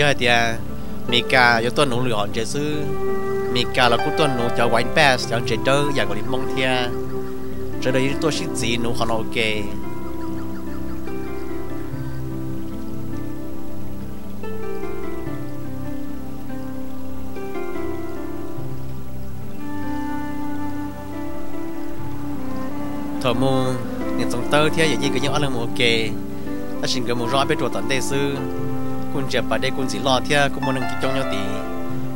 Yog hais tias Mes Kas yuav tuaj nuv lwm hom ntses xwb, Mes Kas los kuj tuaj nuv cov wine bass, cov ntses dawb ib yam nkaus li Hmoob thiab. Sawv daws yeej tuaj sib txiv nuv qhov no ua ke. Thaum mus, niam Txoov Tawb thiab yawm yij nkawd yeej ob leeg mus ua ke, tab sis nkawd mus zov ob peb ruam tom ntej xwb, kuj ntsia pas dej kuj ntxim loj thiab kuj muaj neeg coob coob nyob tid,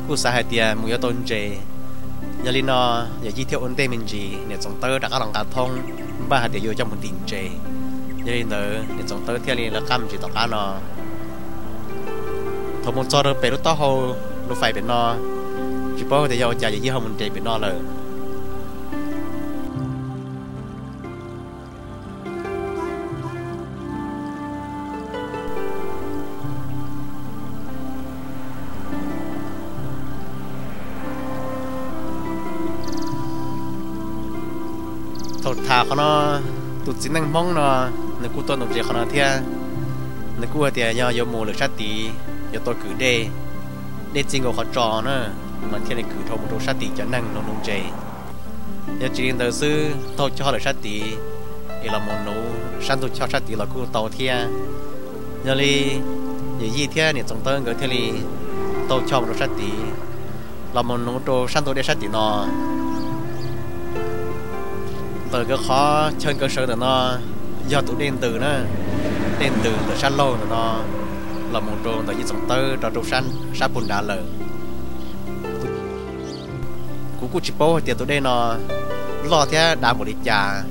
kuj xav hais tias mus yuav tau ntses. Yog li no, yawm yij thiaj ua ntej me ntsis, niam Txoov Tawb rov qab los nqa thoob, npaj hais tias yuav coj mus ntim ntses. Yog li ntawd, niam Txoov Tawb thiaj li lawv qab me ntsis tom qab no. Thaum mus txog rau pem lub taub hau, lub fais pem no, tsis paub tias yog ua cas yawm yij ho mus nres pem no lawm. Thaum tham qhov no, tus txiv neej Hmoob no, nws kuj tuaj nuv ntses qhov no thiab. Nws kuj hais tias yog yuav mus lawm sab tid, yuav tau kwm dej, dej txij nkaus qhov tso na, mas thiaj li kwm dhau mus rau sab tid cov neeg nuv nuv ntses. Yog tsis li ntawd xwb, taug choj lawm sab tid, es los mus nuv sab ntug choj sab tid los kuj tau thiab. Yog li, yawm yij thiab niam Txoov Tawb nkawd thiaj li taug choj mus rau sab tid, los mus nuv rau sab ntug dej sab tim no. Ntawm nkawd qhov chaw nkawd sawv ntawm no, yog tus dej ntws na, dej ntws ntawm sab laug ntawm no, los mus rau ntawm yij Txoov Tawb rov rau sab pug nrad lawm. Kuv kuj tsis paub hais tias tus dej no loj thiab dav npaum li cas,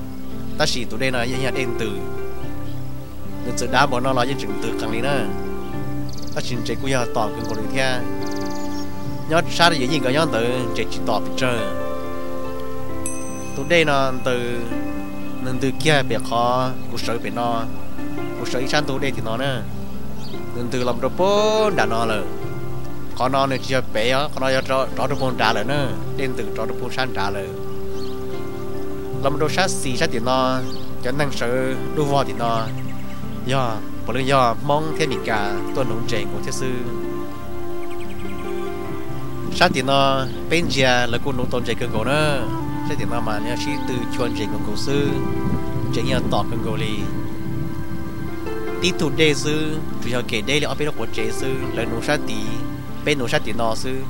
tab sis tus dej no yeej yog dej ntws. Nws txawm dav npaum no los yeej tseem ntws qees li na, tab sis ntses kuj yog tom kawg nkaus li thiab. Nyob sab yawm yij nkawd nyob ntawd ntses tsis tom pes tsawg. Tus dej no ntws, nws ntws kiag pem qhov kuv sawv pem no, kuv sawv ib sab ntug dej tim no na, nws ntws los rau pem nram no lawm. Qhov no nws tsis yog pem os, qhov no yog rov rau pem nrad lawm na, dej ntws rov rau pem sab nrad lawm. Los mus rau sab xis sab tim no, cov neeg sawv dub vog tim no, yog puav leej yog Hmoob thiab Mes Kas tuaj nuv ntses nkaus thiab xwb. Sab tim no peb ntsia lawv kuj nuv tau ntses kawg nkaus na. Sab tim no mas yog sib tw chua ntses nkaus nkaus xwb, ntses yeej tom kawg nkaus li. Tib tug dej xwb, tsuas yog kem deb li ob peb lub quav tsev xwb, lawv nuv sab tid, peb nuv sab tim no xwb.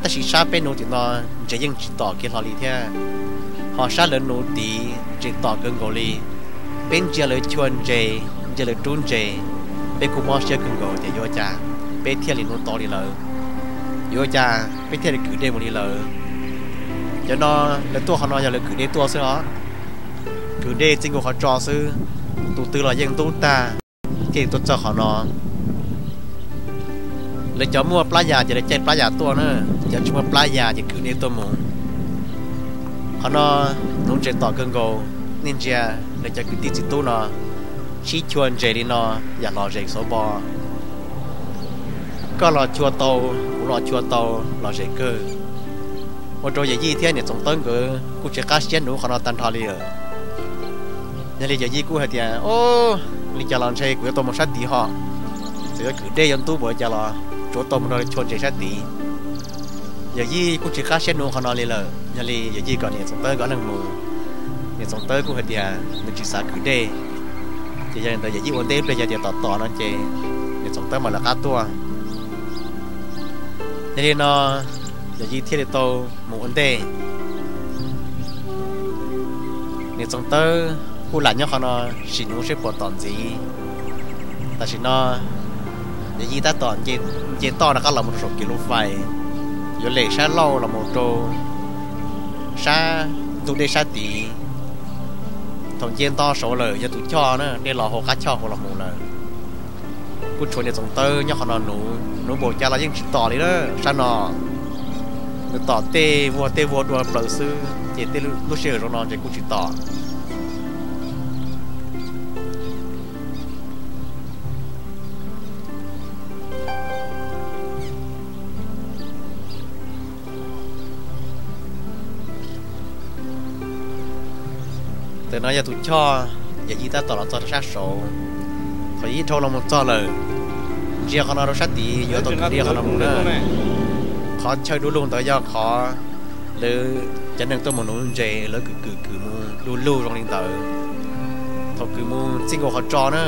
Tab sis sab peb nuv tim no ntses yeej tsis tom kiag hlo li thiab, ho sab lawv nuv tid ntses tom kawg nkaus li. Peb ntsia lawv chua ntses, ntsia lawv rub ntses, peb kuj mob siab kawg nkaus tias yuav ua cas peb thiaj li nuv tau li lawv, yuav ua cas peb thiaj li kwm dej mus li lawv. Cov no lawv tuaj qhov no yog lawv kwm dej tuaj xwb os, kwm dej txij nkaus qhov tso xwb, tus twg los yeej ntub tag thiaj li tuaj txog qhov no. Lawv cov muaj plab yas ces lawv caij plab yas tuaj na, cov tsis muaj plab yas ces kwm dej tuaj mus. Qhov no nuv ntses tom kawg nkaus, nej ntsia lawv cov kwv tij txiv tub no sib chua ntses li no yam lom zem xauv npo. Koj los chua tau, kuv los chua tau, lom zem kawg. Ua rau yawm yij thiab niam Txoov Tawb nkawd kuj tsis qab siab nuv qhov no tag nrho li lawm. Yog li yawm yij kuj hais tias, Ub, li cas los ntshe kuv yuav tau mus sab tid ho, txawm yuav kwm dej yuav ntub npaum li cas los tsuav tau mus rau chua ntses sab tid. Yawm yij kuj tsis qab siab nuv qhov no li lawm, yog li yawm yij kom niam Txoov Tawb nkawd ob leeg mus. Niam Txoov Tawb kuj hais tias nws tsis xav kwm dej, ces yog li ntawd yawm yij ua ntej ib pliag, yog tias tom tom no ces niam Txoov Tawb mam lawv qab tuaj. Yog li no, yawm yij thiaj li tau mus ua ntej. Niam Txoov Tawb kuj lam nyob qhov no sim nuv seb puas tom ntxiv. Tam sim no yawm yij tab tom nce toj rov qab los mus rau saum kev lub fais, yuav lem sab laug los mus rau sab ntug dej sab tid. Thaum nce nto saud lawm yog tus choj na, dej los hauv qab choj hauv los mus lawm. Kuj tshuav niam Txoov Tawb nyob qhov no nuv, nuv npaum cas los yeej tsis tom li na. Sab no nws tom tej vuag tej vuag dua plaws xwb, ces tej lub sij hawm zoo no ces kuj tsis tom. Ntawm no yog tus choj, yawm yij tab tom los txog rau sab saud. Thaum yawm yij dhau los mus txog lawm, Ntsia qhov no rau sab tid, yuav tau kwv ntsia qhov no mus na. Qhov chaw du lug ntawd yog qhov lawv cov neeg tuaj mus nuv ntses, lawv kwv kwv kwv mus du lug zoo li ntawd. Thaum kwv mus txij nkaus qhov tso na.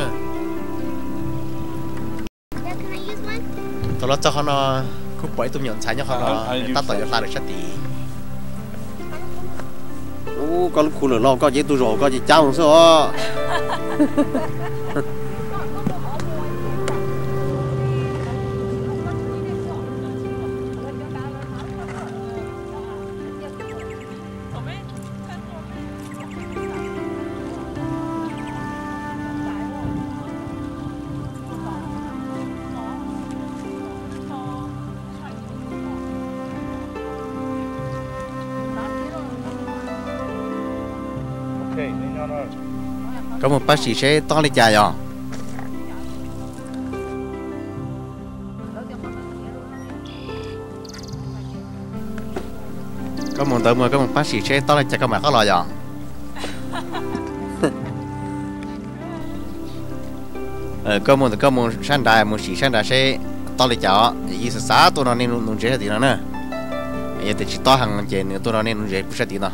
Thaum los txog qhov no, kuj pom ib tug me nyuam ntxhais nyob qhov no, tab tom yuav hla lawm sab tid. Ub, koj lub khu lawm los koj ces ib tug zaum koj ces cab mus xwb os. Koj mus pab sim seb tob li cas yog. Koj mus ntawd mus, koj mus pab sim seb tob li cas koj mam qab los yog. Koj mus ntawd koj mus sab nrad, mus sim sab nrad seb tob li cas os. Yeej xav xav tuaj no nej nuv ntses sab tid no na. Yog tias tsis tob heev ces nws tuaj no nej nuv ntses pub sab tid no.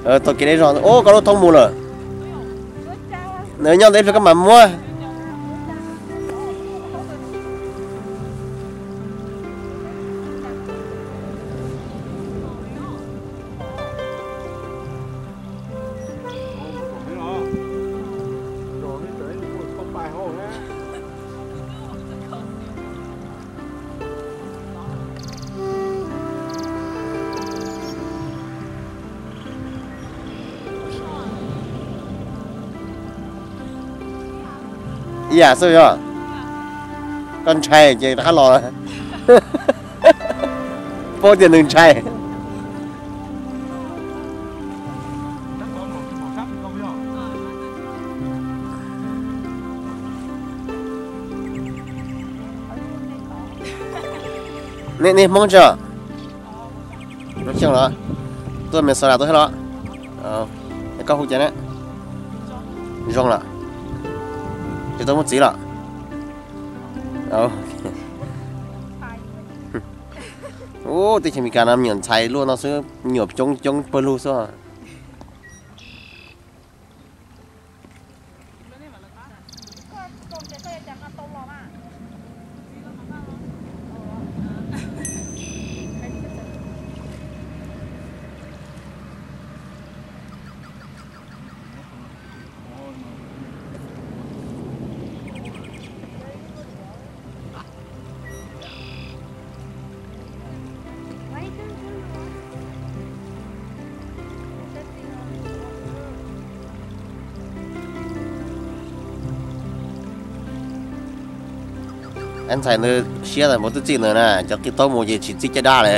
Tau kev deb zog. Ub, koj lub thoob mus lawm. Nws nyob ntawd ib pliag koj mam muab. Ib yam xwb yog. Koj ntshai ces rov qab los. Paub tias nws ntshai. Nej Hmoob tso. Xyooj los, tuaj Minnesota tuaj thiab los? Koj hu cas ne? Zoo los? Tsis tau muaj txiv los? Ub, teb chaws Amelikas no me nyuam ntxhais luaj no xwb, me nyuam coob coob pawg lug xwb. Ntxhais ntawd siab tas npaum twb txij ntawd na, cov qis taub mus ces tsis txij caj dab li.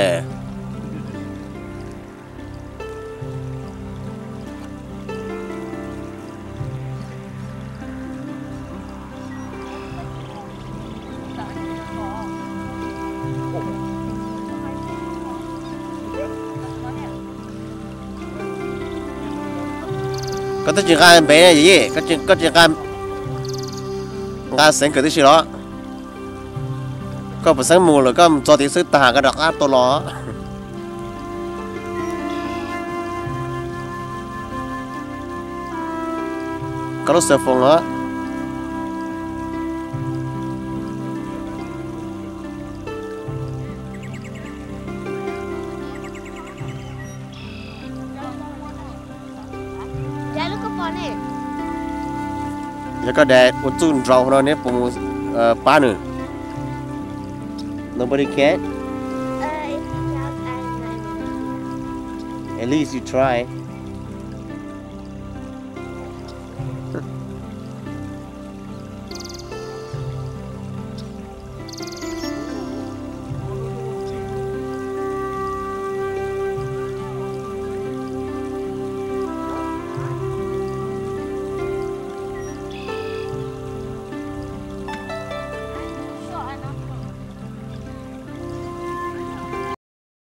Koj twb tsis nqa npe, koj tsis nqa xeev kawm tib si los? Koj puas xeeb mus lawm, koj mus txog tid xwb tag koj rov qab tau los. Koj lub xov foos os. Yog koj daim ua txuj nraus no neb puas mus pab nws? Nobody can? At least you try.